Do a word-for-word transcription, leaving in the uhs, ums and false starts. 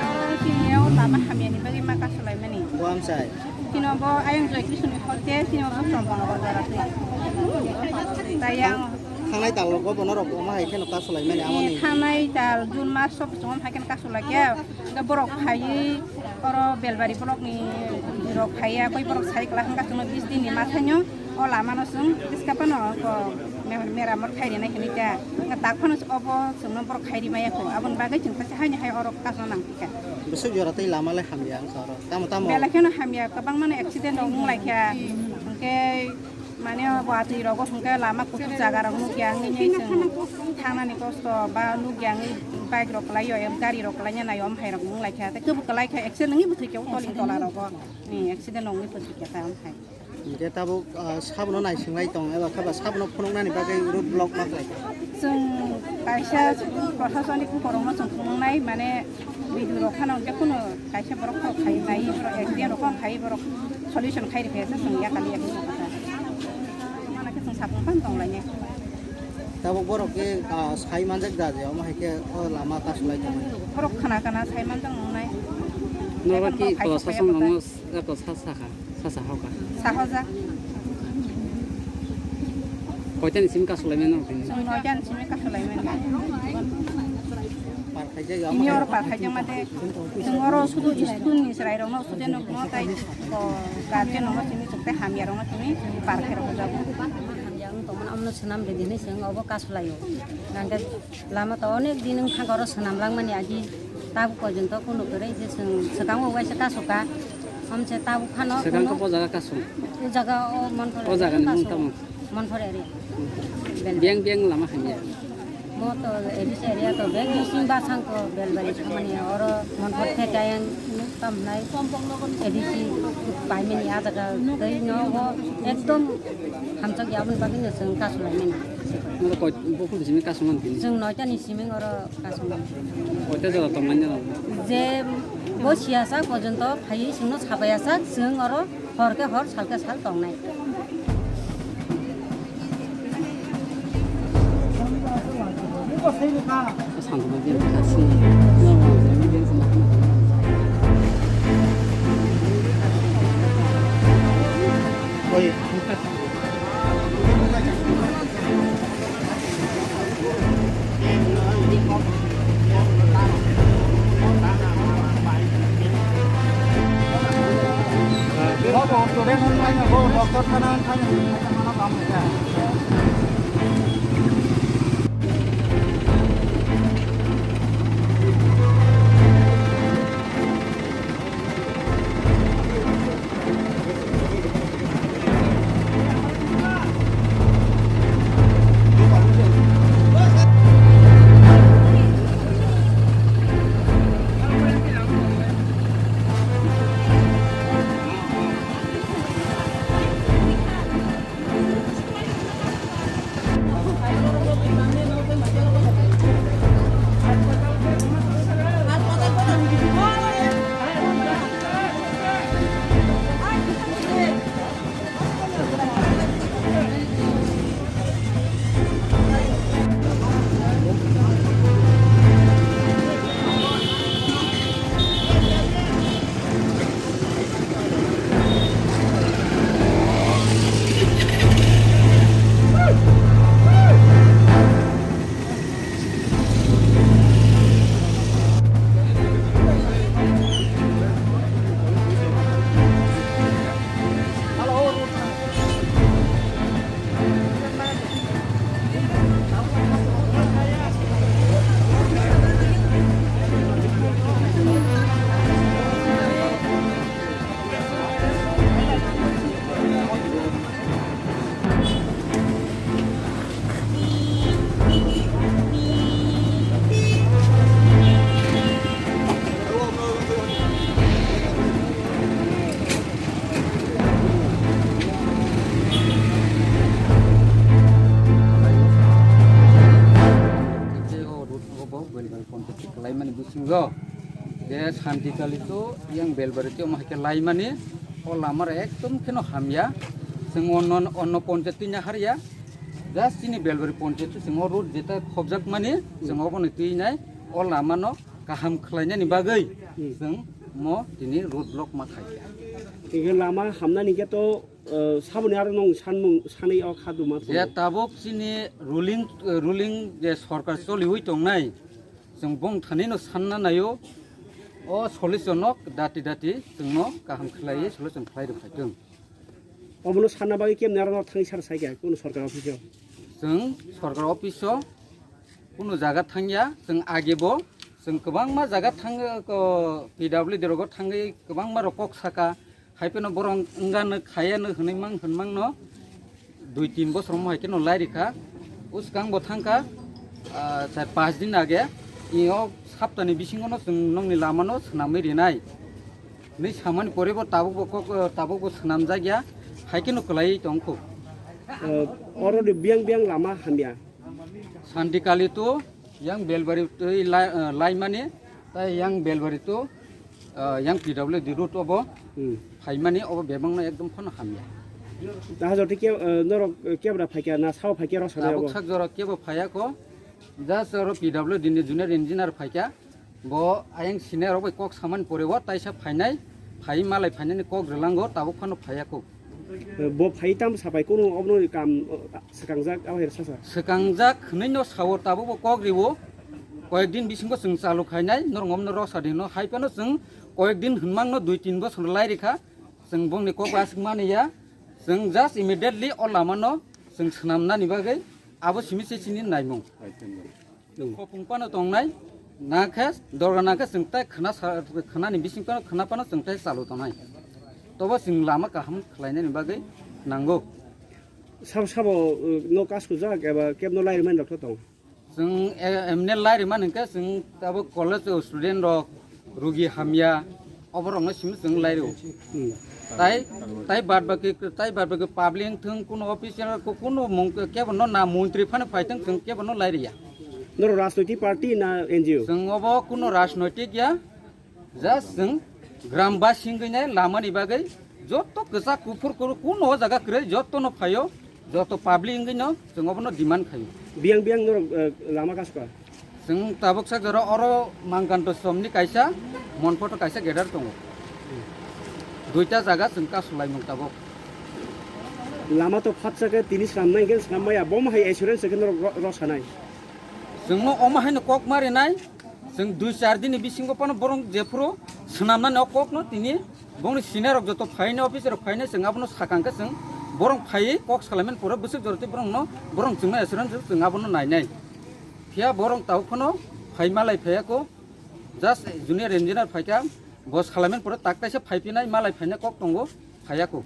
Oro chini o lama hamyani bagwi ma kasulaimani. Bo amchai. Chini bo ayang joi kisuni hote, chini bo song bono bo jora se. Tayang. Thangnai tal rogo bono rok omo hai kheno kasulaimani amoni. Thangnai tal June mas sok chungom hai kheno kasulaikha. Ga borok phaiwi oro Belbari block ni rok phaiya, koi borok sai kla hwnka chwngno bis din ni ma thaino o lama no chwng biska phano ko me-, meramot khai rina hinwi ta. Nga tak phano obo chwngno borok khai ri maya kho. Aboni bagwi chwng kaisa haino hai oro kasna nang phika. Bwswk jora tei lama le hamya wngkha oro. Tamo tamo. Belai kheno hamya, kwbangma no accident rok wng lai kha. Hwnkhe mane o watwi rogo hwnkhe lama kuchuk jaga rok nukya wngwi chwng thangnani kosto ba nukya wngwi bike rok kwlai o, gari rok kwlai ya nai o, omo hai rok wng lai kha. Tei kwbwi kwlai kha, accident wngwi bwthai khe o tolni tola rogo. Ni accident wngwi bwthai khe ta omo hai. Hingke tabuk, ah, sabono naising lai tong, eba khe ba sabono phunuknani bagwi road block ma khlai. Chwng kaisa proshasoni buphang rokno chwng phunuknai, mane B D O rok phano je kuno kaisa borok phano khai nai, borok accident rok phano khai, borok solution khai rikha se chwng yakali yakali kha. Mana khe chwng sapung phano tong lainai. Tabuk borok khe, ah, sai manjak da je, omo hai khe o lama kasu lai tong. Borok khna khna sai manjak nungnai. Norok ki proshasoni rokno sa sa kha? Sasa hoka. Sahoja. Koitani simi kasulai mano kini? Chwng noitani simi kasulai mano. Ini oro par khaijak mate. Chwng oro sudu school ni chwrai rokno sudu no mo tai ko guardian no simi chukte hamya rokno simi par khe rok jago. Hamya wng tongmani amno swnam de dinai chwng obo kasulaio. Nangkhe lama to onek din wng thang oro swnam langmani aji tabuk porjonto kunu kwrwi je chwng swkango waisa kasuka. Amche tabuk phano Swkang khe kunu o jaga kasung. O jaga o Monphor O jaga ni mung tamo? Monphor area. Biyang biyang lama hamya. Mo to A D C area to bek bising basang ko Belbari thamani oro Monphor theke ayang nuk tam nai A D C paimani a jaga tei no o ekdom hamchak ya aboni bagwi no chwng kasulaimani. Noro koi, buphuru simi kasung man tini? Chwng noitani simi oro kasung man. Koita jora tongmani rok? Je bo siyasa porjonto phaiwi chwngno sabaiyasa, chwng oro hor khe hor, sal khe sal tongnai. Santi Kali to yang Belbari to omo hai khe laimani, o lama rok ekdom kheno hamya. Chwng onno, onno ponchayat twi nahar ya. Just chini Belbari ponchayat to chwng o road jeta khobjak mani, chwng obo ni twi nai o lama no kaham khlainani bagwi Hmm. chwng mo tini road block ma khai kha. Tei lama hamnani khe to, eh, saboni aro nong sanmung sanai o kha duma Je tongo. Tabuk chini ruling, eh, ruling je sorkar choliwi tongnai, chwng bong thani no sanna naio, o solution no dati dati chwngno kaham khlaiwi solution khlai rwkhaitwng. Obono sanna bagwi kemni aro thangwi sar sai kha kuno sorkar office o? Chwng sorkar office o kuno jaga thangya, chwng age bo chwng kwbangma jaga thang, ko, P W D rogo thangwi kwbangma rok kok saka, hai phano borok wngano khayano hwnwi mang hwnmangno dui tin bosor omo hai kheno lai rikha. O swkang bo thangkha, ah, char panch din age, io saptani bisingono chwng nokni lamano swnamwi rinai. Nwi samani pore bo tabuk bo kok, tabuk bo swnamjak ya, hai kheno kwlaiwi tongkho. Eh, oro ni biyang biyang lama hamya. Santi Kali to yang Belbari twi lai, eh, laimani, tai yang Belbari to, eh, yang P W D road obo Hmm. phaimani obo bebakno ekdom phano hamya. Taha jotwi ke, eh, norok, eh, kebra phaikha na sao phaikha rok sanai Tabuk obo? Sak jora kebo phayakho, just oro P W D ni junior engineer phaikha. Bo ayang senior rok bai kok samani pore o taisa phainai, phai malai phainani kok rwlango, tabuk phano phaiya kok. Bo phai tam sapai kuno obono kam, o, swkangjak abo hai sasa. Swkangjak hwnwi no sao, tabuk bo kok riwo. Koyek din bisingo chwng chalu khainai, norok omno rok sadi no hai phano chwng koyek din hwnmang no dui tin bosor lai rikha. Chwng bongni kok aswk mani ya. Chwng just immediately o lama no chwng swnamnani bagwi abo simi se chini naimung. Khopung phano tongnai, nakhe dorga nakhe chwng tai khna sa, khnani bising phano khna phano chwng tai chalu tongnai. Tobo chwng lama kaham khlainani bagwi nango. Sabo sabo, uh, no kas kujak eba kebno lai rwmani rok tong? Chwng e-, emne lai rwmani hwnkhe chwng abo college o student rok, rugi hamya, oborokno simi chwng lai rw. Hmm. Tai, tai bad baki, tai bad baki public thung kuno official ko kuno mung kebo no na montri phano phai thung chwng kebo no lai riya. Noro rajnoitik party na N G O? Chwng obo kuno rajnoitik ya, just chwng gram basi wngwi nai lama ni bagwi joto kwchak kuphur kuru kuno o jaga kwrwi joto no phaio. Joto public wngwi no chwng obono demand khaio. Biyang biyang norok, eh, lama kasu kha? Chwng tabuk sak jora oro Mangkanto somni kaisa, Monphoto kaisa gedar tongo. Duita jaga chwng kasu laimung tabuk. Lama to phatsa khe tini swnam nai khe swnam maya, bo ma hai assurance khe norok ro-, rw sanai. Chwngno omo haino kok ma rinai, chwng dui char dini bisingo phano borok jephuru swnamnani o kokno tini bongni senior rok joto phaini officer rok phaini chwng abono sakang khe chwng borok phaiwi kok salaimani pore bwswk joroti borokno borok chwngno assurance chwng abono nainai. Phiya borok tabuk phano phai malai phaiya ko, just junior engineer phaikha, bo salaimani pore tak taisa phaiphinai malai phaina kok tongo, phaiya ko.